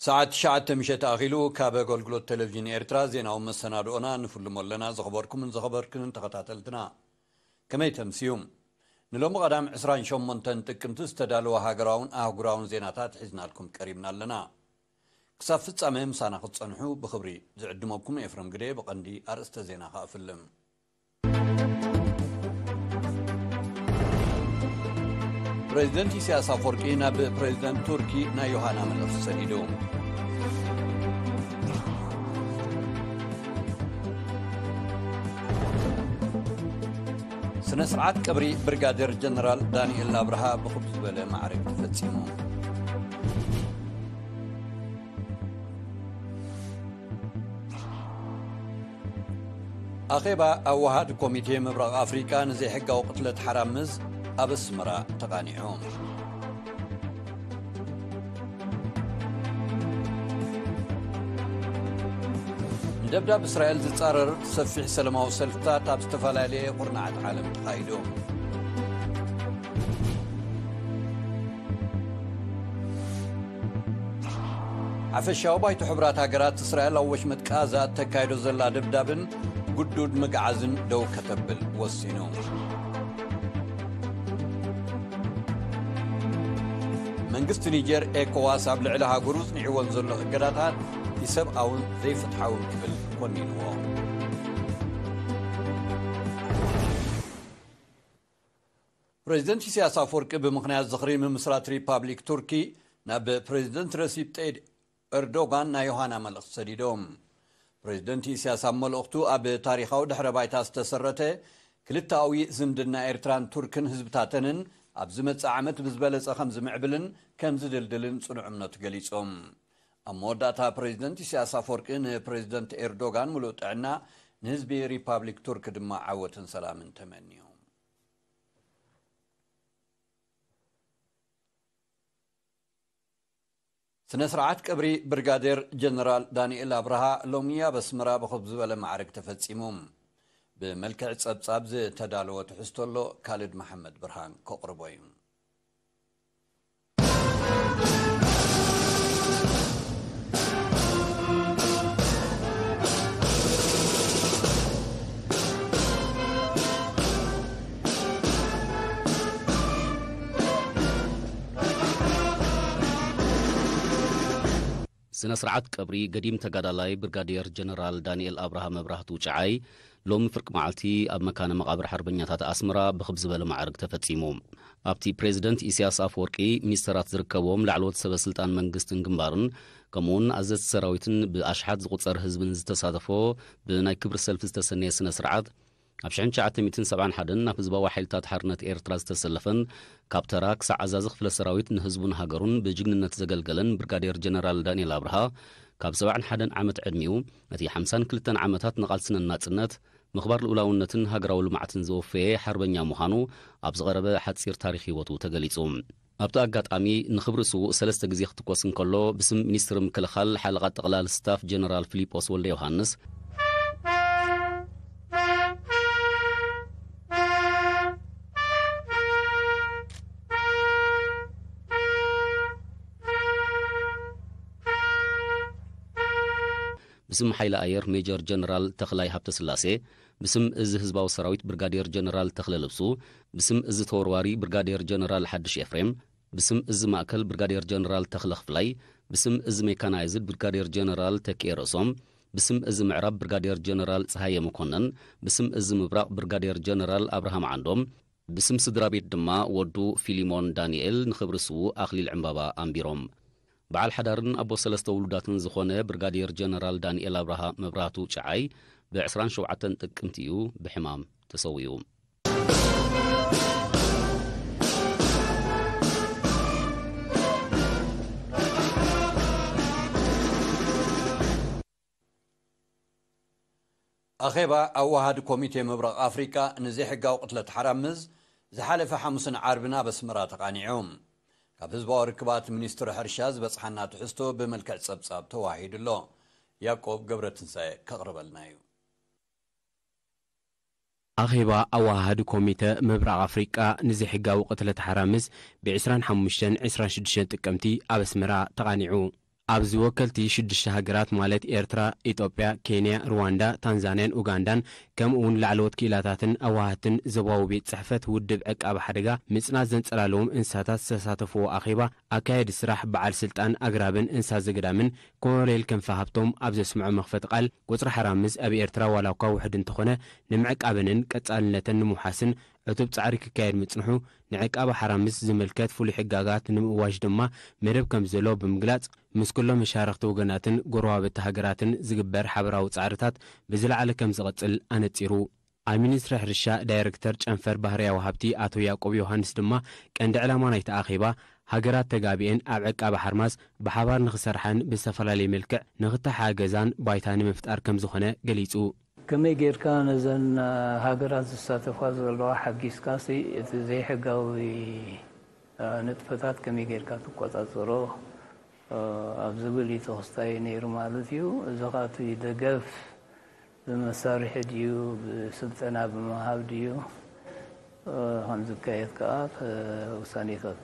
ሰዓት ትሽዓተ ምሸት ኣኺሉ ካብ ኣገልግሎት ቴሌቪዥን ኤርትራ ዜናዊ መሰናድኦና ንፍልሞ ኣለና። ዝኸበርኩምን ዝኸበርክንን ተኸታተልትና፣ ከመይ ተምስዩ? ንሎሚ ቀዳም ዕስራን ሸሞንተን ጥቅምቲ ዝተዳለወ ሃገራውን ኣህጉራውን ዜናታት ሒዝናልኩም ቀሪብና ኣለና። ክሳብ ፍጻመ ምሳና ክትጸንሑ ብኽብሪ ዝዕድመኩም ኤፍረም ግደ። ብቐንዲ ኣርእስተ ዜና ከኣ ፍልም። ፕሬዚደንት ኢሳያስ ኣፈወርቂ ናብ ፕሬዚደንት ቱርኪ ናይ ዮሃና መልእኽቲ ሰዲዱ። ስነ ስርዓት ቀብሪ ብርጋዴር ጀነራል ዳንኤል ኣብርሃ ብኽብ ዝበለ ማዕረግ ተፈጺሙ። ኣኼባ ኣዋሃድ ኮሚቴ ምብራቕ ኣፍሪቃ ንዘይሕጋዊ ቅትለት ሓራምዝ ኣብ ኣስመራ ተቓኒዑ። ንደብዳብ እስራኤል ዝጻረር ሰፊሕ ሰላማዊ ሰልፍታት ኣብ ዝተፈላለየ ኩርናዓት ዓለም ተኻይዱ። ሓፈሻዊ ባይቶ ሕቡራት ሃገራት፣ እስራኤል ኣብ ወሽመጥ ቃዛ እተካይዶ ዘላ ደብዳብን ግዱድ ምግዓዝን ደው ከተብል ወሲኑ። መንግስቲ ኒጀር፣ ኤኮዋስ ኣብ ልዕሊ ሃገሩ ጽኒዕወን ዘሎ እገዳታት ኢሰብኣውን ዘይፍትሓውን ክብል ኮኒንዎ። ፕሬዚደንት ኢሳያስ ኣፈወርቂ ብምኽንያት ዝኽሪ ምምስራት ሪፓብሊክ ቱርኪ ናብ ፕሬዚደንት ረሲፕ ጠይድ ኤርዶጋን ናይ ዮሃና መልእኽቲ ሰዲዶም። ፕሬዚደንት ኢሳያስ ኣብ መልእኽቱ፣ ኣብ ታሪኻዊ ድሕረ ባይታ ዝተሰረተ ክልተኣዊ ዝምድና ኤርትራን ቱርክን ህዝብታተንን ኣብ ዝመጽእ ዓመት ብዝበለጸ ከም ዝምዕብልን ከም ዝድልድልን ጽኑዕ እምነቱ ገሊጾም። ኣብ መወዳእታ ፕሬዚደንት ኢሳያስ ኣፈወርቂ ንፕሬዚደንት ኤርዶጋን ምሉእ ጥዕና፣ ንህዝቢ ሪፓብሊክ ቱርክ ድማ ዓወትን ሰላምን ተመንዮም። ስነ ስርዓት ቀብሪ ብርጋዴር ጀነራል ዳንኤል ኣብርሃ ሎሚ ኣብ ኣስመራ ብኽብ ዝበለ ማዕረግ ተፈጺሙ። ብመልክዕ ጸብጻብ ዝተዳለወ ትሕዝቶ ኣሎ፣ ካልድ መሓመድ ብርሃን ከቕርቦ እዩ። ስነ ስርዓት ቀብሪ ገዲም ተጋዳላይ ብርጋዴር ጀነራል ዳንኤል ኣብርሃ መብራህቱ ጨዓይ ሎሚ ፍርቂ መዓልቲ ኣብ መካነ መቓብር ሓርበኛታት ኣስመራ ብኽብ ዝበለ ማዕርግ ተፈጺሙ። ኣብቲ ፕሬዚደንት ኢሳያስ ኣፈወርቂ፣ ሚኒስተራት ዝርከብዎም ላዕለዎት ሰበ ስልጣን መንግስትን ግንባርን፣ ከምኡውን ኣዘዝቲ ሰራዊትን ብኣሽሓት ዝቑጸር ህዝብን ዝተሳተፎ ብናይ ክብሪ ሰልፊ ዝተሰነየ ስነ ስርዓት፣ ኣብ ሽሕን ትሽዓተ ሚእትን ሰብዓን ሓደን ናብ ህዝባዊ ሓይልታት ሓርነት ኤርትራ ዝተሰለፈን ካብ ተራ ክሳዕ ኣዛዚ ክፍለ ሰራዊት ንህዝቡን ሃገሩን ብጅግንነት ዘገልገለን ብርጋዴር ጀነራል ዳንኤል ኣብርሃ፣ ካብ ሰብዓን ሓደን ዓመት ዕድሚኡ፣ ነቲ ሓምሳን ክልተን ዓመታት ንቓልስና ናጽነት፣ ምኽባር ልኡላውነትን ሃገራዊ ልምዓትን ዘወፈየ ሓርበኛ ምዃኑ ኣብ ዝቐረበ ሓጺር ታሪኽ ህይወቱ ተገሊጹ። ኣብቲ ኣጋጣሚ፣ ንኽብሪ ስዉእ ሰለስተ ግዜ ክትኮስ እንከሎ፣ ብስም ሚኒስትሪ ምክልኻል ሓለቓ ጠቕላል ስታፍ ጀነራል ፊሊጶስ ወልደ ዮሃንስ፣ ብስም ሓይሊ ኣየር ሜጀር ጀነራል ተኽላይ ሃብተስላሴ፣ ብስም እዚ ህዝባዊ ሰራዊት ብርጋዴር ጀነራል ተኽለ ልብሱ፣ ብስም እዚ ተወርዋሪ ብርጋዴር ጀነራል ሓድሽ ኤፍሬም፣ ብስም እዚ ማእከል ብርጋዴር ጀነራል ተኽለ ክፍላይ፣ ብስም እዚ ሜካናይዝድ ብርጋዴር ጀነራል ተኪኤ ርእሶም፣ ብስም እዚ ምዕራብ ብርጋዴር ጀነራል ጸሃየ መኮነን፣ ብስም እዚ ምብራቕ ብርጋዴር ጀነራል ኣብርሃም ዓንዶም፣ ብስም ስድራ ቤት ድማ ወዱ ፊሊሞን ዳንኤል ንኽብሪ ስዉእ ኣኽሊል ዕምባባ ኣንቢሮም። በዓል ሓዳርን ኣቦ ሰለስተ ውሉዳትን ዝኾነ ብርጋዴር ጀነራል ዳንኤል ኣብርሃ መብራህቱ ጨዓይ ብዕስራን ሸውዓተን ጥቅምቲ እዩ ብሕማም ተሰዊኡ። ኣኼባ ኣዋሃዲ ኮሚቴ ምብራቕ ኣፍሪቃ ንዘይሕጋዊ ቅትለት ሓራምዝ ዝሓለፈ ሓሙስን ዓርብን ኣብ ኣስመራ ተቓኒዑ። ካብ ህዝባዊ ርክባት ሚኒስትሪ ሕርሻ ዝበጽሓና ትሕዝቶ ብመልክዕ ጸብጻብ ተዋሂዱ ኣሎ። ያዕቆብ ገብረትንሳኤ ከቕርበልና እዩ። ኣኼባ ኣወሃሃዲ ኮሚተ ምብራቕ ኣፍሪቃ ንዘይሕጋዊ ቅትለት ሓራምዝ ብ ዕስራን ሓሙሽተን ዕስራን ሽዱሽተን ጥቅምቲ ኣብ ኣስመራ ተቓኒዑ። ኣብዚ ወከልቲ ሽዱሽተ ሃገራት ማለት ኤርትራ፣ ኢትዮጵያ፣ ኬንያ፣ ሩዋንዳ፣ ታንዛንያን ኡጋንዳን ከምኡ እውን ላዕለዎት ክኢላታትን ኣዋሃድትን ዞባዊ ቤት ጽሕፈት ውድብ ዕቃብ ሓደጋ ምጽናት ዘንጸላለዎም እንስሳታት ዝተሳተፍዎ ኣኼባ ኣካየዲ ስራሕ በዓል ስልጣን ኣግራብን እንስሳ ዘገዳምን ኮሎኔል ክንፈ ሃብቶም ኣብ ዘስምዖ መኽፈቲ ቃል ቁጽሪ ሓራምዝ ኣብ ኤርትራ ዋላ እኳ ውሑድ እንተኾነ ንምዕቃበንን ቀጻልነተን ንምውሓስን ዕቱብ ጻዕሪ ክካየድ ምጽንሑ ንዕቃበ ሓራምዝ ዝምልከት ፍሉይ ሕጋጋት ንምእዋጅ ድማ መደብ ከም ዘሎ ብምግላጽ ምስ ኩሎም መሻርኽቲ ወገናትን ጎረባብቲ ሃገራትን ዝግበር ሓበራዊ ጻዕርታት ብዝለዓለ ከም ዝቐጽል ኣነጺሩ። ኣብ ሚኒስትሪ ሕርሻ ዳይረክተር ጨንፈር ባህርያዊ ሃብቲ ኣቶ ያዕቆብ ዮሃንስ ድማ ቀንዲ ዕላማ ናይቲ ኣኼባ ሃገራት ተጋቢኤን ኣብ ዕቃበ ሓርማዝ ብሓባር ንኽሰርሓን ብዝተፈላለየ መልክዕ ንኽተሓጋገዛን ባይታ ንምፍጣር ከም ዝኾነ ገሊጹ። ከመይ ጌርካ ነዘን ሃገራት ዝሳተፋ ዘለዋ ሓጊዝካሲ እቲ ዘይሕጋዊ ንጥፈታት ከመይ ጌርካ ትቆጻጸሮ ኣብ ዝብል እዩ ተኽስታይ ነይሩ ማለት እዩ። እዚ ኸኣ እቲ ደገፍ ብመሳርሒ ድዩ ብስልጠና ብምሃብ ድዩ ከም ዝካየድ ከኣ ውሳኔታት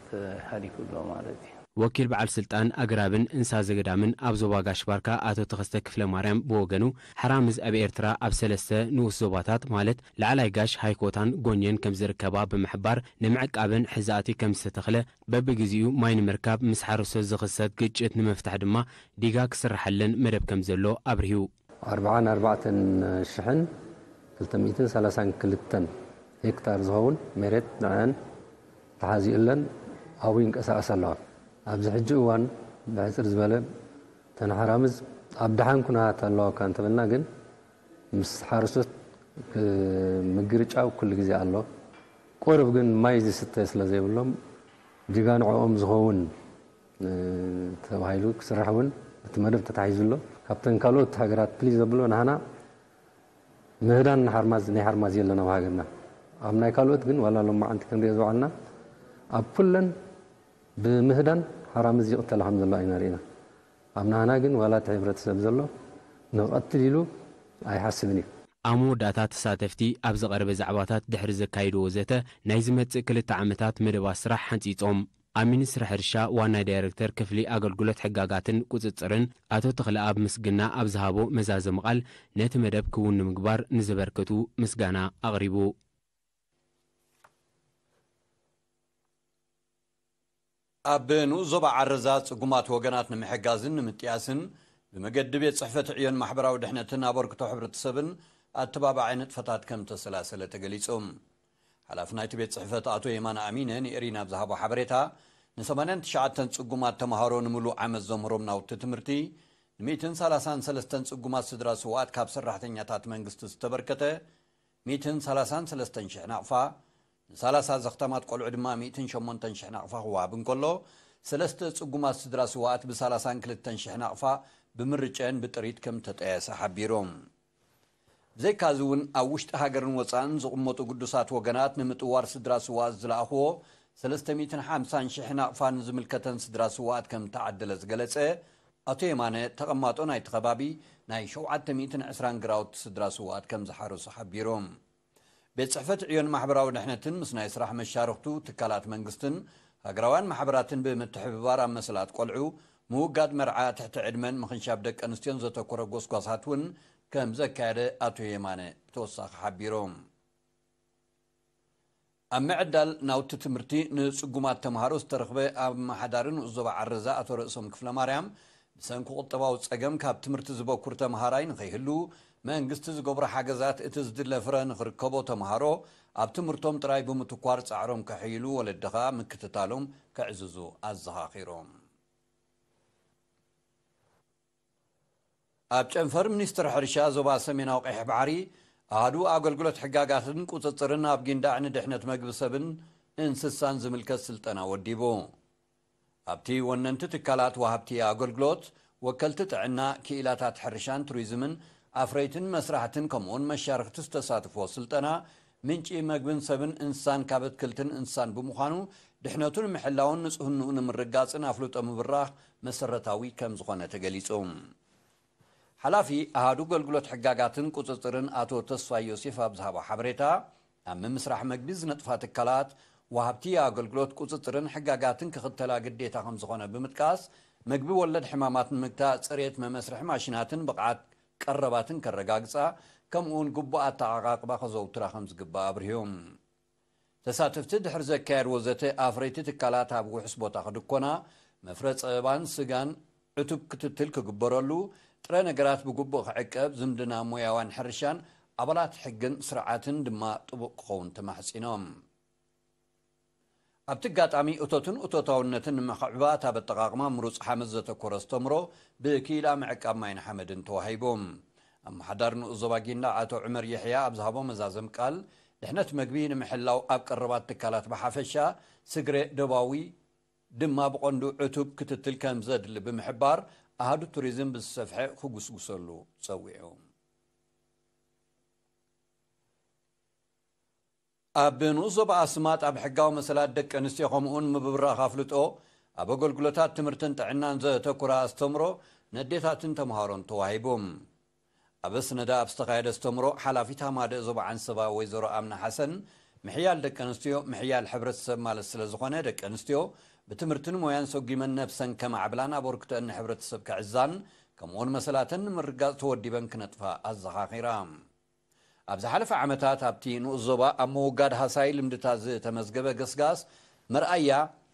ሓሊፉ ኣሎ ማለት እዩ። ወኪል በዓል ስልጣን ኣግራብን እንስሳ ዘገዳምን ኣብ ዞባ ጋሽ ባርካ ኣቶ ተኸስተ ክፍለ ማርያም ብወገኑ ሓራምዝ ኣብ ኤርትራ ኣብ ሰለስተ ንኡስ ዞባታት ማለት ላዕላይ ጋሽ ሃይኮታን ጎንዮን ከም ዝርከባ ብምሕባር ንምዕቃብን ሕዛእቲ ከም ዝተተኽለ በብግዜኡ ማይ ንምርካብ ምስ ሓረስቶት ዝኽሰት ግጭት ንምፍታሕ ድማ ዲጋ ክስርሓለን መደብ ከም ዘሎ ኣብሪሁ። ኣርብዓን ኣርባዕተን ሽሕን ክልተ ሚእትን ሰላሳን ክልተን ሄክታር ዝኸውን መሬት ንዕን ተሓዚኡለን ኣብኡ ይንቀሳቐስ ኣለዋ። ኣብዚ ሕጂ እዋን ብሕፅር ዝበለ ተን ሓራምዝ ኣብ ደሓን ኩነታት ኣለዋ እኳ እንተበልና ግን ምስ ሓረስቶት ምግርጫው ኩሉ ግዜ ኣሎ። ቁሩብ ግን ማይ ዝስተ ስለ ዘይብሎም ጅጋ ንዕኦም ዝኸውን ተባሂሉ ክስራሕ እውን እቲ መደብ ተታሒዙ ኣሎ። ካብተን ካልኦት ሃገራት ፍልይ ዘብሎ ንሃና ምህዳን ንሓርማዝ ናይ ሓርማዝ የለን ኣብ ሃገርና። ኣብ ናይ ካልኦት ግን ዋላ ሎማዓንቲ ክንሪኦ ዝውዓልና ኣብ ኩለን ብምህዳን ሓራምዝ ይቕተላ ከም ዘሎ ኢና ርኢና። ኣብ ናህና ግን ዋላ እቲ ሕብረተሰብ ዘሎ ንቐትል ኢሉ ኣይሓስብን እዩ። ኣብ መወዳእታ ተሳተፍቲ ኣብ ዝቐረበ ዛዕባታት ድሕሪ ዘካይድዎ ዘተ ናይ ዝመጽእ ክልተ ዓመታት መደባት ስራሕ ሓንጺጾም። ኣብ ሚኒስትሪ ሕርሻ ዋና ዳይረክተር ክፍሊ ኣገልግሎት ሕጋጋትን ቁጽጽርን ኣቶ ተኽለኣብ ምስግና ኣብ ዝሃቦ መዛዘሚ ቃል ነቲ መደብ ክውን ንምግባር ንዘበርከቱ ምስጋና ኣቕሪቡ። ኣብ ንኡስ ዞባ ዓረዛ ጽጉማት ወገናት ንምሕጋዝን ንምጥያስን ብመገዲ ቤት ጽሕፈት ዕዮን ማሕበራዊ ድሕነትን ኣበርክቶ ሕብረተሰብን ኣተባባዓይ ንጥፈታት ከም ተሰላሰለ ተገሊጹ። ሓላፊ ናይቲ ቤት ጽሕፈት ኣቶ የማነ ኣሚነ ንኤሪና ኣብ ዝሃቦ ሓበሬታ ን89 ጽጉማት ተምሃሮ ንምሉእ ዓመት ዘምህሮም ናውቲ ትምህርቲ ን133 ጽጉማት ስድራ ስውኣት ካብ ሰራሕተኛታት መንግስቲ ዝተበርከተ 133,000 ናቕፋ፣ ን30 ዘኽታማት ቆልዑ ድማ 108,000 ናቕፋ ክወሃብ እንከሎ፣ ሰለስተ ጽጉማት ስድራ ስውኣት ብ32,000 ናቕፋ ብምርጨን ብጥሪት ከም ተጠየሰ ሓቢሩ። ብዘይካዚ እውን ኣብ ውሽጢ ሃገርን ወፃእን ዝቕመጡ ግዱሳት ወገናት ንምጥዋር ስድራ ስውኣት ዝለኣኽዎ 350,000 ናቕፋ ንዝምልከተን ስድራ ስውኣት ከም ተዓደለ ዝገለጸ ኣቶ የማነ፣ ተቐማጦ ናይቲ ከባቢ ናይ 720 ግራውቲ ስድራ ስውኣት ከም ዝሓረሱ ሓቢሩ። ቤት ጽሕፈት ዕዮን ማሕበራዊ ድሕነትን ምስ ናይ ስራሕ መሻርኽቱ ትካላት መንግስትን ሃገራውያን ማሕበራትን ብምትሕብባር ኣብ መሰላት ቆልዑ፣ ምውጋድ መርዓ ትሕቲ ዕድመን ምኽንሻብ ደቂ ኣንስትዮን ዘተኮረ ጎስጓሳት እውን ከም ዘካየደ ኣቶ የማነ ብተወሳኺ ሓቢሩ። ኣብ ምዕዳል ናውቲ ትምህርቲ ንጽጉማት ተምሃሮ ዝተረኽበ ኣመሓዳሪ ንኡስ ዞባ ዓረዛ ኣቶ ርእሶም ክፍለ ማርያም፣ ብሰንኪ ቁጠባዊ ጸገም ካብ ትምህርቲ ዝበኩር ተምሃራይ ንኸይህሉ መንግስቲ ዝገብሮ ሓገዛት እቲ ዝድለ ፍረ ንኽርከቦ ተምሃሮ ኣብ ትምህርቶም ጥራይ ብምትኳር ጻዕሮም ከሕይሉ ወለዲ ኸኣ ምክትታሎም ከዕዝዙ ኣዘኻኺሮም። ኣብ ጨንፈር ሚኒስትሪ ሕርሻ ዞባ ሰሜናዊ ቀይሕ ባሕሪ ኣሃዱ ኣገልግሎት ሕጋጋትን ቁጽጽርን ኣብ ጊንዳዕ ንድሕነት መግቢ ሰብን እንስሳን ዝምልከት ስልጠና ወዲቡ። ኣብቲ ወነንቲ ትካላት ወሃብቲ ኣገልግሎት፣ ወከልቲ ጥዕና፣ ክኢላታት ሕርሻን ቱሪዝምን፣ ኣፍረይትን መስራሕትን ከምኡውን መሻርኽቲ ዝተሳትፎ ስልጠና ምንጪ መግብን ሰብን እንስሳን ካብ ኣትክልትን እንስሳን ብምዃኑ ድሕነቱ ንምሕላውን ንጽህንኡ ንምርጋጽን ኣፍልጦ ምብራኽ መሰረታዊ ከም ዝኾነ ተገሊጹ። ሓላፊ ኣሃዱ ኣገልግሎት ሕጋጋትን ቁጽጽርን ኣቶ ተስፋይ ዮሴፍ ኣብ ዝሃቦ ሓበሬታ፣ ኣብ ምምስራሕ መግቢ ዝነጥፋ ትካላት ወሃብቲ ኣገልግሎት ቁጽጽርን ሕጋጋትን ክኽተላ ግዴታ ከም ዝኾነ ብምጥቃስ፣ መግቢ ወለድ ሕማማት ንምግታእ፣ ጽሬት መመስርሒ ማሽናትን ብቕዓት ቀረባትን ከረጋግጻ፣ ከምኡውን ግቡእ ኣተዓቓቕባ ከዘውትራ ከም ዝግባእ ኣብርህዮም። ተሳተፍቲ ድሕሪ ዘካየድዎ ዘተ፣ ኣፍረይቲ ትካላት ኣብ ውሑስ ቦታ ክድኮና፣ መፍረ ጸባን ስጋን ዕቱብ ክትትል ክግበረሉ፣ ጥረ ነገራት ብግቡእ ክዕቀብ፣ ዝምድና ሞያውያን ሕርሻን ኣባላት ሕግን ስርዓትን ድማ ጥቡቕ ክኸውን ተማሕጺኖም። ኣብቲ ኣጋጣሚ፣ እቶትን እቶታውነትን ንምኽዕባት ኣብ ኣጠቓቕማ ምሩጽ ሓመድ ዘተኮረ ኣስተምሮ ብክኢላ ምዕቃብ ማይን ሓመድን ተዋሂቡ። ኣመሓዳሪ ንኡስ ዞባ ጊንዳዕ ኣቶ ዑመር የሕያ ኣብ ዝሃቦ መዛዘም ቃል፣ ድሕነት መግቢ ንምሕላው ኣብ ቀረባት ትካላት ብሓፈሻ፣ ስግረ ዶባዊ ድማ ብቐንዱ ዕቱብ ክትትል ከም ዘድሊ ብምሕባር፣ ኣሃዱ ቱሪዝም ብዝሰፍሐ ክጉስጉሰሉ ጸዊዑ። ኣብ ንኡስ ዞባ ኣስማጥ ኣብ ሕጋዊ መሰላት ደቂ ኣንስትዮ ከምኡውን ምብራኽ ኣፍልጦ ኣብ ኣገልግሎታት ትምህርትን ጥዕናን ዘተኮረ ኣስተምሮ ነዴታትን ተምሃሮን ተዋሂቡ። ኣብ ኣስነዳ ኣብ ዝተኻየደ ኣስተምሮ፣ ሓላፊት ሃማደእ ዞባ ዓንሰባ ወይዘሮ ኣምና ሓሰን፣ ምሕያል ደቂ ኣንስትዮ ምሕያል ሕብረተሰብ ማለት ስለ ዝኾነ፣ ደቂ ኣንስትዮ ብትምህርትን ሞያን ሰጒመን ነብሰን ከማዕብላን ኣበርክቶአን ንሕብረተሰብ ክዕዛን ከምኡውን መሰላተን ንምርጋጽ ተወዲበን ክነጥፋ ኣዘኻኺራ። ኣብ ዝሓለፈ ዓመታት ኣብቲ ንኡስ ዞባ ኣብ ምውጋድ ሃሳይ ልምድታት ዝተመዝገበ ገስጋስ መርኣያ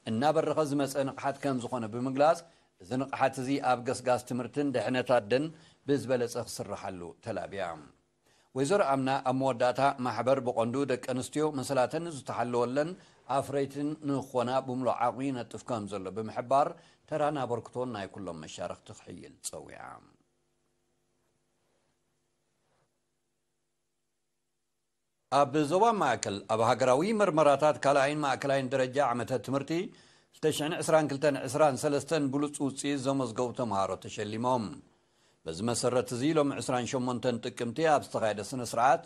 እናበረኸ ዝመጸ ንቕሓት ከም ዝኾነ ብምግላጽ፣ እዚ ንቕሓት እዚ ኣብ ገስጋስ ትምህርትን ድሕነት ኣደን ብዝበለጸ ክስርሓሉ ተላብያ። ወይዘሮ ኣምና ኣብ መወዳእታ፣ ማሕበር ብቐንዱ ደቂ ኣንስትዮ መሰላተን ዝተሓለወለን ኣፍረይትን ንኾና ብምሉእ ዓቕሚ ይነጥፍ ከም ዘሎ ብምሕባር፣ ተራን ኣበርክቶን ናይ ኩሎም መሻርኽቲ ክሕይል ጸዊዓ። ኣብ ዞባ ማእከል፣ ኣብ ሃገራዊ መርመራታት ካልኣይን ማእከላይን ደረጃ ዓመተ ትምህርቲ ክልተ ሽሕን ዕስራን ክልተን ዕስራን ሰለስተን ብሉጽ ውጽኢት ዘመዝገቡ ተምሃሮ ተሸሊሞም። በዚ መሰረት እዚ፣ ሎም ዕስራን ሸሞንተን ጥቅምቲ ኣብ ዝተኻየደ ስነ ስርዓት፣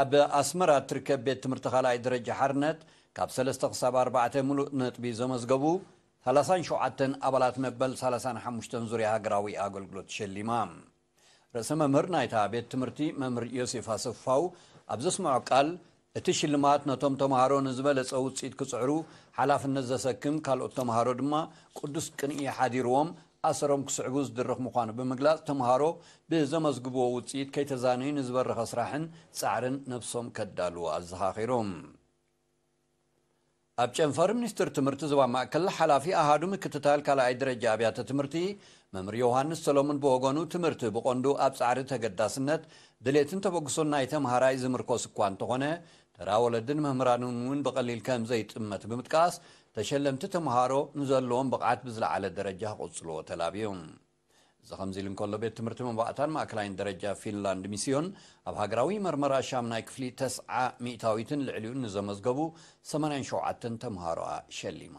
ኣብ ኣስመራ እትርከብ ቤት ትምህርቲ ካልኣይ ደረጃ ሓርነት፣ ካብ ሰለስተ ክሳብ ኣርባዕተ ምሉእ ነጥቢ ዘመዝገቡ ሰላሳን ሸውዓተን ኣባላት መበል ሰላሳን ሓሙሽተን ዙርያ ሃገራዊ ኣገልግሎት ተሸሊማ። ርእሰ መምህር ናይታ ቤት ትምህርቲ መምህር ዮሴፍ ኣሰፋው ኣብ ዘስምዖ ቃል፣ እቲ ሽልማት ነቶም ተምሃሮ ንዝበለጸ ውጽኢት ክጽዕሩ ሓላፍነት ዘሰክም፣ ካልኦት ተምሃሮ ድማ ቅዱስ ቅንኢ ሓዲርዎም ኣሰሮም ክስዕቡ ዝድርኽ ምዃኑ ብምግላጽ፣ ተምሃሮ ብዘመዝግብዎ ውጽኢት ከይተዛነዩ ንዝበረኸ ስራሕን ጻዕርን ነብሶም ከዳልዉ ኣዘኻኺሩ። ኣብ ጨንፈር ሚኒስትር ትምህርቲ ዞባ ማእከል፣ ሓላፊ ኣሃዱ ምክትታል ካልኣይ ደረጃ ኣብያተ ትምህርቲ መምህር ዮሃንስ ሰሎሙን ብወገኑ፣ ትምህርቲ ብቐንዱ ኣብ ጻዕሪ ተገዳስነት፣ ድሌትን ተበግሶን ናይ ተምሃራይ ዝምርኮስ እኳ እንተኾነ፣ ተራ ወለድን መምህራንን እውን ብቐሊል ከም ዘይጥመት ብምጥቃስ፣ ተሸለምቲ ተምሃሮ ንዘለዎም ብቕዓት ብዝለዓለ ደረጃ ክቕጽልዎ ተላብዩ። እዚ ከምዚ ኢሉ እንከሎ፣ ቤት ትምህርቲ መባእታን ማእከላይን ደረጃ ፊንላንድ ሚስዮን፣ ኣብ ሃገራዊ መርመራ ሻምናይ ክፍሊ ተስዓ ሚእታዊትን ልዕሊኡን ንዘመዝገቡ ሰማንያን ሸውዓተን ተምሃሮኣ ሸሊማ።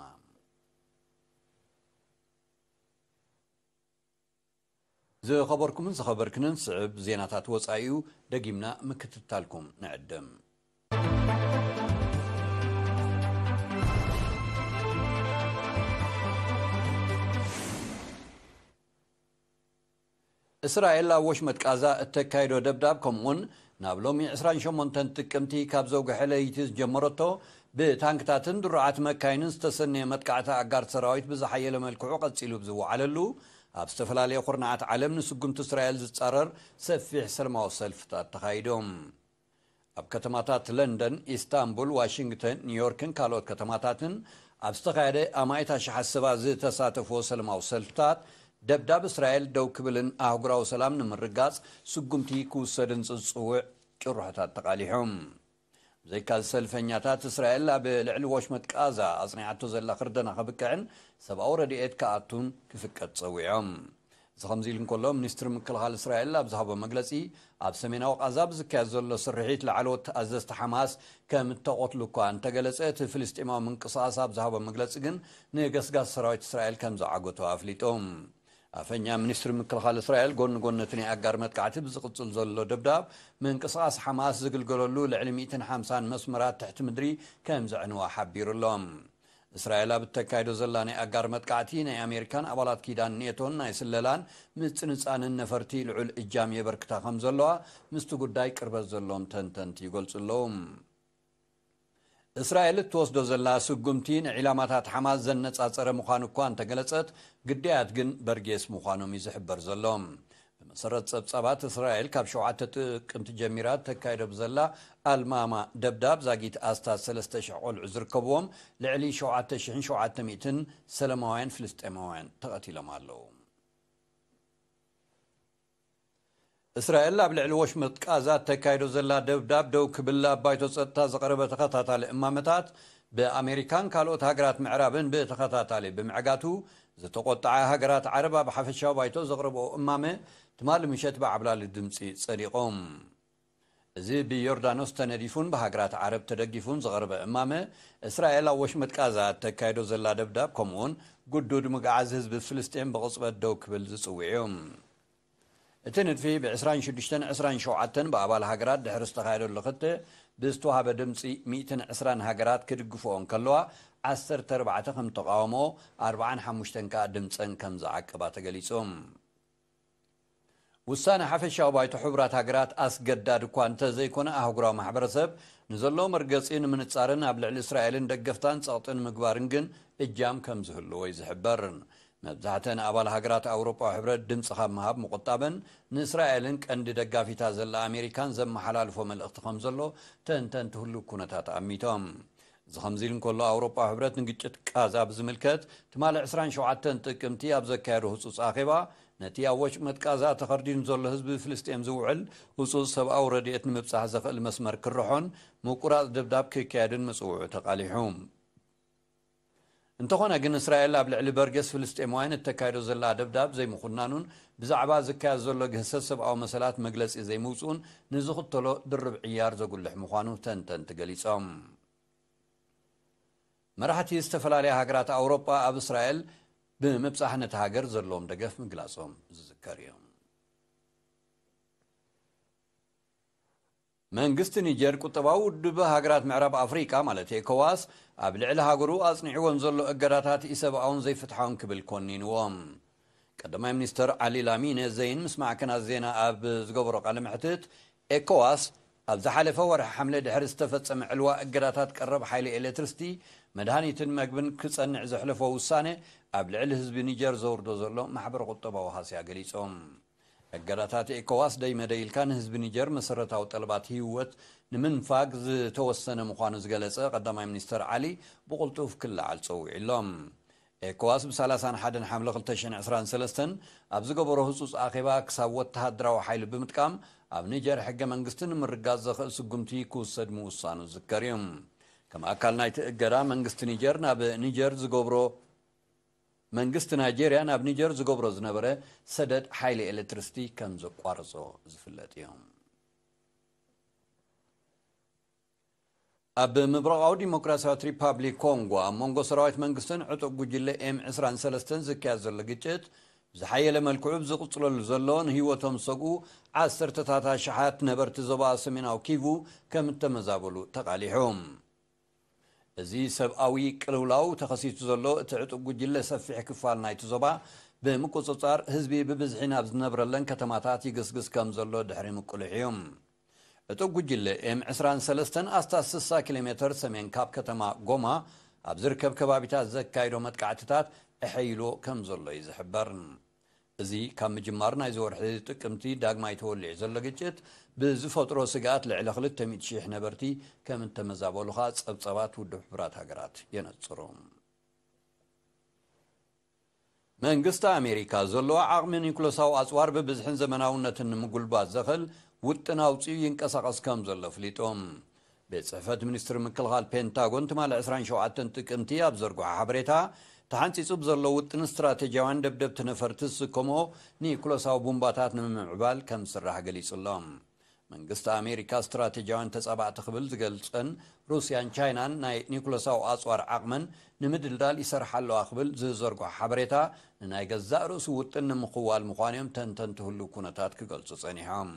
ዝኸበርኩምን ዝኸበርክንን፣ ስዕብ ዜናታት ወጻኢኡ ደጊምና ምክትታልኩም ንዕድም። እስራኤል ኣብ ወሽመጥ ቃዛ እተካይዶ ደብዳብ፣ ከምኡውን ናብ ሎሚ ዕስራን ሸሞንተን ጥቅምቲ ካብ ዘውግሐ ለይቲ ዝጀመረቶ ብታንክታትን ድሩዓት መካይንን ዝተሰነየ መጥቃዕቲ ኣጋር ሰራዊት ብዝሓየለ መልክዑ ቀጺሉ ብዝወዓለሉ፣ ኣብ ዝተፈላለየ ኩርናዓት ዓለም ንስጉምቲ እስራኤል ዝጻረር ሰፊሕ ሰላማዊ ሰልፍታት ተኻይዶም። ኣብ ከተማታት ለንደን፣ ኢስታንቡል፣ ዋሽንግተን፣ ኒውዮርክን ካልኦት ከተማታትን ኣብ ዝተኻየደ ኣማኢት ኣሽሓት ሰባት ዝተሳተፍዎ ሰላማዊ ሰልፍታት፣ ደብዳብ እስራኤል ደው ክብልን ኣህጉራዊ ሰላም ንምርጋጽ ስጉምቲ ክውሰድን ዝጽውዕ ጭርሖታት ተቓሊሖም። ብዘይካዚ፣ ሰልፈኛታት እስራኤል ኣብ ልዕሊ ወሽመጥ ቃዛ ኣጽኒዓቶ ዘላ ክርደና ከብቅዕን ሰብኣዊ ረድኤት ክኣቱን ክፍቀድ ጸዊዖም። እዚ ከምዚ ኢሉ እንከሎ፣ ሚኒስትሪ ምክልኻል እስራኤል ኣብ ዝሃቦ መግለጺ፣ ኣብ ሰሜናዊ ቃዛ ብዝካየድ ዘሎ ስርሒት፣ ላዕለዎት ኣዘዝቲ ሓማስ ከም እተቐትሉ እኳ እንተገለጸ፣ እቲ ፍልስጤማዊ ምንቅስቓስ ኣብ ዝሃቦ መግለጺ ግን፣ ንገስጋስ ሰራዊት እስራኤል ከም ዝዓገቶ ኣፍሊጡ። ኣፈኛ ሚኒስትሪ ምክልኻል እስራኤል፣ ጎኒ ጎኒ እቲ ናይ ኣጋር መጥቃዕቲ ብዝቕጽል ዘሎ ደብዳብ፣ ምንቅስቓስ ሓማስ ዝግልገለሉ ልዕሊ ሚእትን ሓምሳን መስመራት ትሕቲ ምድሪ ከም ዘዕንዋ ሓቢሩ ኣሎ። እስራኤል ኣብ እተካይዶ ዘላ ናይ ኣጋር መጥቃዕቲ፣ ናይ ኣሜሪካን ኣባላት ኪዳን ኔቶን ናይ ስለላን ምጽንጻንን ነፈርቲ ልዑል እጃም የበርክታ ከም ዘለዋ ምስቲ ጉዳይ ቅርበት ዘለዎም ተንተንቲ ይገልጹ ኣለዉ። እስራኤል እትወስዶ ዘላ ስጉምቲ ንዒላማታት ሓማስ ዘነጻጸረ ምዃኑ እኳ እንተገለጸት፣ ግዳያት ግን በርጌስ ምዃኖም እዩ ዝሕበር ዘሎ። ብመሰረት ጸብጻባት፣ እስራኤል ካብ ሸውዓተ ጥቅምቲ ጀሚራ ተካይዶ ብዘላ ኣልማማ ደብዳብ ዛጊት ኣስታት ሰለስተ ሽሕ ቆልዑ ዝርከብዎም ልዕሊ ሸውዓተ ሽሕን ሸውዓተ ሚእትን ሰለማውያን ፍልስጤማውያን ተቐቲሎም ኣለዉ። እስራኤል ኣብ ልዕሊ ወሽመጥ ቃዛ እተካይዶ ዘላ ደብዳብ ደው ክብል ኣብ ባይቶ ጸጥታ ዝቐረበ ተኸታታሊ እማመታት፣ ብኣሜሪካን ካልኦት ሃገራት ምዕራብን ብተኸታታሊ ብምዕጋቱ፣ ዝተቖጥዓ ሃገራት ዓረብ ኣብ ሓፈሻዊ ባይቶ ዘቕረብኦ እማመ ትማሊ ምሸት ብዓብላሊ ድምጺ ጸዲቖም። እዚ ብዮርዳኖስ ተነዲፉን ብሃገራት ዓረብ ተደጊፉን ዝቐረበ እማመ፣ እስራኤል ኣብ ወሽመጥ ቃዛ እተካይዶ ዘላ ደብዳብ፣ ከምኡውን ግዱድ ምግዓዝ ህዝቢ ፍልስጤም ብቕጽበት ደው ክብል ዝጽውዕ እዩ። እቲ ንድፊ ብ ዕስራን ሽዱሽተን ዕስራን ሸውዓተን ብኣባል ሃገራት ድሕሪ ዝተኻየደሉ ክተ ብዝተዋህበ ድምፂ ሚእትን ዕስራን ሃገራት ክድግፍኦ እንከለዋ፣ ዓሰርተ ኣርባዕተ ከም ተቃውሞ፣ ኣርባዓን ሓሙሽተን ከኣ ድምፀን ከም ዝዓቀባ ተገሊጹ። ውሳነ ሓፈሻዊ ባይቶ ሕቡራት ሃገራት ኣስገዳድ እኳ እንተዘይኮነ፣ ኣህጉራዊ ማሕበረሰብ ንዘሎ መርገጺ ንምንጻርን ኣብ ልዕሊ እስራኤልን ደገፍታን ጸቕጢ ንምግባርን ግን እጃም ከም ዝህልዎ እዩ ዝሕበር። መብዛሕተን ኣባል ሃገራት ኣውሮጳዊ ሕብረት ድምጺ ካብ ምሃብ ምቑጣበን፣ ንእስራኤልን ቀንዲ ደጋፊታ ዘላ ኣሜሪካን ዘመሓላልፎ መልእኽቲ ከም ዘሎ ተንተንቲ ህሉው ኩነታት ኣሚቶም። እዚ ከምዚ ኢሉ እንከሎ፣ ኣውሮጳዊ ሕብረት ንግጭት ቃዛ ብዝምልከት ትማሊ ዕስራን ሸውዓተን ጥቅምቲ ኣብ ዘካየዶ ህጹጽ ኣኼባ፣ ነቲ ኣብ ወሽመጥ ቃዛ ተኸርዲኑ ዘሎ ህዝቢ ፍልስጤም ዝውዕል ህጹጽ ሰብኣዊ ረድኤት ንምብጻሕ ዘኽእል መስመር ክርሖን ምቁራጽ ደብዳብ ክካየድን ምጽውዑ ተቓሊሑ። እንተኾነ ግን፣ እስራኤል ኣብ ልዕሊ በርገስ ፍልስጤማውያን እተካይዶ ዘላ ደብዳብ ዘይምኹናኑን ብዛዕባ ዝካየድ ዘሎ ግህሰት ሰብኣዊ መሰላት መግለጺ ዘይምውጽኡን ንዝኽተሎ ድርብ ዕያር ዘጉልሕ ምዃኑ ተንተንቲ ገሊጾም። መራሕቲ ዝተፈላለያ ሃገራት ኣውሮጳ ኣብ እስራኤል ብምብጻሕ ነቲ ሃገር ዘለዎም ደገፍ ምግላጾም ዝዝከር እዩ። መንግስቲ ኒጀር ቁጠባዊ ውድብ ሃገራት ምዕራብ ኣፍሪቃ ማለት ኤኮዋስ ኣብ ልዕሊ ሃገሩ ኣጽኒዕወን ዘሎ እገዳታት ኢሰብኣውን ዘይፍትሓውን ክብል ኮኒንዎም። ቀዳማይ ሚኒስተር ዓሊ ላሚነ ዘይን ምስ ማዕከናት ዜና ኣብ ዝገበሮ ቃለ መሕትት፣ ኤኮዋስ ኣብ ዝሓለፈ ወርሒ ሓምለ ድሕሪ ዝተፈጸመ ዕልዋ እገዳታት ቀረብ ሓይሊ ኤሌክትሪሲቲ፣ መድሃኒትን መግብን ክጸንዕ ዘሕለፎ ውሳነ ኣብ ልዕሊ ህዝቢ ኒጀር ዘውርዶ ዘሎ ማሕበረ ቁጠባዊ ሃስያ ገሊጾም። እገዳታት ኤኮዋስ ደይመ ደይልካ ንህዝቢ ኒጀር መሰረታዊ ጠለባት ህይወት ንምንፋግ ዝተወሰነ ምዃኑ ዝገለጸ ቀዳማይ ሚኒስተር ዓሊ፣ ብቕልጡፍ ክለዓል ጸዊዑ ኣሎ። ኤኮዋስ ብ ሰላሳን ሓደን ሓምለ ክልተ ሽሕን ዕስራን ሰለስተን ኣብ ዝገበሮ ህጹጽ ኣኼባ፣ ክሳብ ወተሃደራዊ ሓይሊ ብምጥቃም ኣብ ኒጀር ሕገ መንግስቲ ንምርጋጽ ዘኽእል ስጉምቲ ክውሰድ ምውሳኑ ዝዝከር እዩ። ከም ኣካል ናይቲ እገዳ፣ መንግስቲ ኒጀር ናብ ኒጀር ዝገብሮ መንግስቲ ናይጄርያ ናብ ኒጀር ዝገብሮ ዝነበረ ሰደድ ሓይሊ ኤሌክትሪሲቲ ከም ዘቋረጾ ዝፍለጥ እዩ። ኣብ ምብራቓዊ ዲሞክራሲያዊት ሪፓብሊክ ኮንጎ፣ ኣብ መንጎ ሰራዊት መንግስትን ዕጡቕ ጉጅለ ኤም ዕስራን ሰለስተን ዝካየድ ዘሎ ግጭት ብዝሓየለ መልክዑ ብዝቕጽለሉ ዘሎ፣ ንህይወቶም ዝሰግኡ ዓሰርተታት ኣሽሓት ነበርቲ ዞባ ሰሜናዊ ኪቩ ከም እተመዛበሉ ተቓሊሑ። እዚ ሰብኣዊ ቅልውላው ተኸሲቱ ዘሎ፣ እቲ ዕጡቕ ጉጅለ ሰፊሕ ክፋል ናይቲ ዞባ ብምቁጽጻር፣ ህዝቢ ብብዝሒ ናብ ዝነብረለን ከተማታት ይግስግስ ከም ዘሎ ድሕሪ ምቁልሕ እዩ። ዕጡቕ ጉጅለ ኤም ዕስራን ሰለስተን ኣስታት ስሳ ኪሎ ሜተር ሰሜን ካብ ከተማ ጎማ ኣብ ዝርከብ ከባቢታት ዘካይዶ መጥቃዕትታት ኣሐይልዎ ከም ዘሎ እዩ ዝሕበር። እዚ ካብ ምጅማር ናይዚ ወርሒ ጥቅምቲ ዳግማይ ተወሊዑ ዘሎ ግጭት ብዝፈጥሮ ስግኣት፣ ልዕሊ ክልተ ሚእቲ ሽሕ ነበርቲ ከም እተመዛበሉ ኸኣ ጸብጻባት ውድብ ሕቡራት ሃገራት የነጽሩ። መንግስቲ ኣሜሪካ፣ ዘለዎ ዓቕሚ ኒኩለሳዊ ኣጽዋር ብብዝሕን ዘመናውነትን ንምጉልባት ዘኽእል ውጥን ኣውጺኡ ይንቀሳቐስ ከም ዘሎ ኣፍሊጡ። ቤት ጽሕፈት ሚኒስትሪ ምክልኻል ፔንታጎን ትማሊ ዕስራን ሸውዓተን ጥቅምቲ ኣብ ዘርግሖ ሓበሬታ፣ ተሓንጺጹ ብዘሎ ውጥን፣ ስትራቴጂያውያን ደብደብቲ ነፈርቲ ዝስከምኦ ኒኩለሳዊ ቡምባታት ንምምዕባል ከም ዝስራሕ ገሊጹ ኣሎ። መንግስቲ ኣሜሪካ፣ ስትራቴጂያውያን ተጻባእቲ ክብል ዝገልጸን ሩስያን ቻይናን ናይ ኒኩለሳዊ ኣጽዋር ዓቕመን ንምድልዳል ይሰርሓ ኣለዋ ክብል ዝዘርግሖ ሓበሬታ፣ ንናይ ገዛእ ርእሱ ውጥን ንምኽዋል ምዃኑ እዮም ተንተንቲ ህሉው ኩነታት ክገልጹ ጸኒሖም።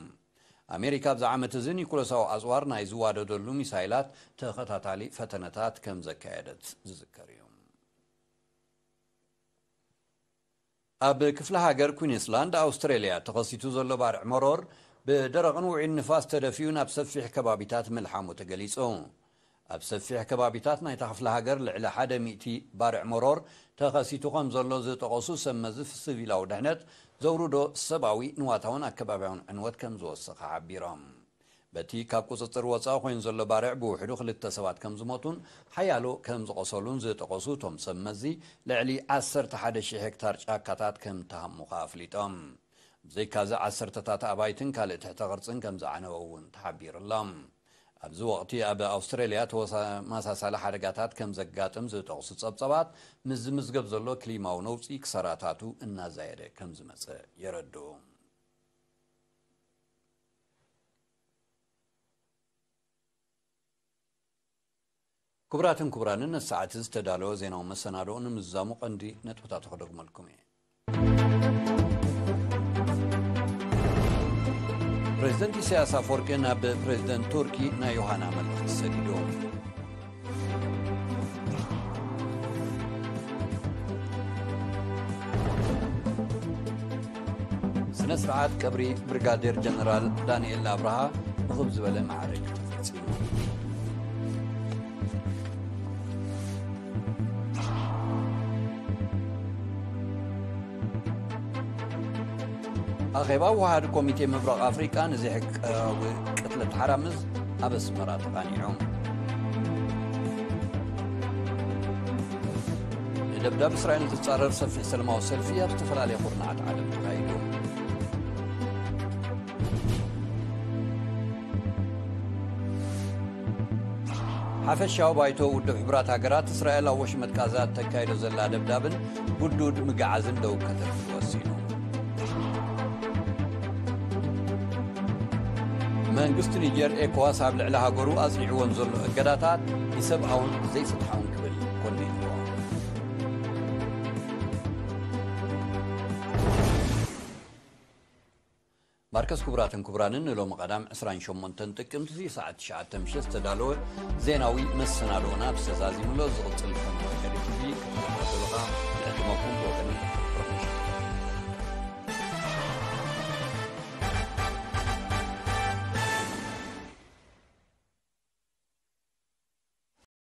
ኣሜሪካ ኣብዚ ዓመት እዚ ኒኩለሳዊ ኣጽዋር ናይ ዝዋደደሉ ሚሳይላት ተኸታታሊ ፈተነታት ከም ዘካየደት ዝዝከር እዩ። ኣብ ክፍለ ሃገር ኩዊንስላንድ ኣውስትራልያ ተኸሲቱ ዘሎ ባርዕ መሮር፣ ብደረቕን ውዑይን ንፋስ ተደፊኡ ናብ ሰፊሕ ከባቢታት ምልሓሙ ተገሊጹ። ኣብ ሰፊሕ ከባቢታት ናይታ ክፍለ ሃገር ልዕሊ ሓደ ሚእቲ ባርዕ መሮር ተኸሲቱ ከም ዘሎ ዝጠቐሱ ሰብ መዚ፣ ሲቪላዊ ድሕነት ዘውርዶ ሰብኣዊ፣ ንዋታውን ኣከባብያውን ዕንወት ከም ዝወሰኸ ሓቢሮም። በቲ ካብ ቁጽጽር ወጻኢ ኮይኑ ዘሎ ባርዕ ብውሕዱ ክልተ ሰባት ከም ዝሞቱን ሓያሎ ከም ዝቖሰሉን ዝጠቐሱ እቶም ሰብ መዚ፣ ልዕሊ ዓሰርተ ሓደ ሺሕ ሄክታር ጫካታት ከም ተሃሙ ከኣ ኣፍሊጦም። ብዘይካዚ ዓሰርተታት ኣባይትን ካልእ ትሕተ ቅርጽን ከም ዝዓነወ እውን ተሓቢሩ ኣሎ። ኣብዚ ወቕቲ ኣብ ኣውስትራልያ ተወሳማሳሳሊ ሓደጋታት ከም ዘጋጥም ዝጠቕሱ ጸብጸባት፣ ምስ ዝምዝገብ ዘሎ ክሊማዊ ነውጺ ክሳራታቱ እናዛየደ ከም ዝመጸ የረድኡ። ክቡራትን ክቡራንን፣ ነቲ ሰዓት ዝተዳለወ ዜናዊ መሰናድኦ ንምዝዛሙ ቀንዲ ነጥብታቱ ክደግመልኩም እየ። ፕሬዚደንት ኢሳያስ ኣፈወርቂ ናብ ፕሬዚደንት ቱርኪ ናይ ዮሃና መልእኽቲ ሰዲዱ። ስነ ስርዓት ቀብሪ ብሪጋዴር ጀነራል ዳንኤል ኣብርሃ ብኽብ ዝበለ ማዕርግ ተፈጺሙ። ኣኼባ ውሃድ ኮሚቴ ምብራቕ ኣፍሪቃ ንዘይሕጋዊ ቅትለት ሓራምዝ ኣብ ኣስመራ ተቓኒዑ። ንደብዳብ እስራኤል ዝጻረር ሰፊሕ ሰላማዊ ሰልፊ ኣብ ዝተፈላለየ ኩርናዓት ዓለም ተኻይዱ። ሓፈሻዊ ባይቶ ውድብ ሕቡራት ሃገራት፣ እስራኤል ኣብ ወሽመጥ ጋዛ እተካይዶ ዘላ ደብዳብን ግዱድ ምግዓዝን ደው ከተብል ወሲኑ። መንግስቲ ኒጀር፣ ኤኮዋስ ኣብ ልዕሊ ሃገሩ ኣጽኒዕወን ዘሎ እገዳታት ኢሰብኣውን ዘይፍትሓውን ክብል ኮኒንዎ። ማርከስ፣ ክቡራትን ክቡራንን፣ ንሎሚ ቀዳም ዕስራን ሸሞንተን ጥቅምቲ ሰዓት ትሽዓተ ምሸት ዝተዳለወ ዜናዊ መሰናድኦና ብዝተዛዚምሎ ዝቕጽል ፈነወ ቴሌቪዥን ክትከታተሉኻ ንዕድመኩም ብወገን